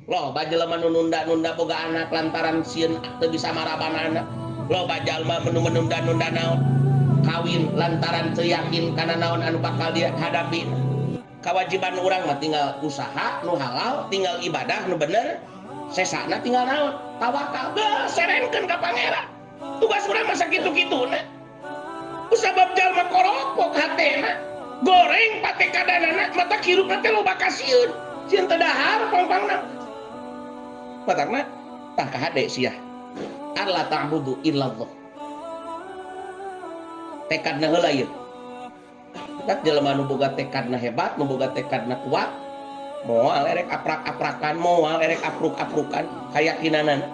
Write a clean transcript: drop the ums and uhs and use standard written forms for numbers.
Loba jelema nu nunda-nunda boga anak lantaran sieun teu bisa maraban anak. Loba jalma nu menunda-nunda naon kawin lantaran teu yakin kana naon anu bakal dihadapi. Kewajiban urang mah tinggal usaha nu halal, tinggal ibadah nu bener, sesana tinggal naon tawakal, geus serenkeun ka Pangeran. Tugas urang mah sakitu-kituna. Kusabab jalma koropok hatena, goreng patekadanana, mata hirupna teh loba kasieun, sieun teu dahar pangpangna. Matakna tah kahade sia. Alla ta'budu illallah. Tekadna heula ieu. Tak jelema nu boga tekadna hebat, nu boga tekadna kuat, moal erek aprak-aprakan, moal erek apruk-aprukan, kayakinanana.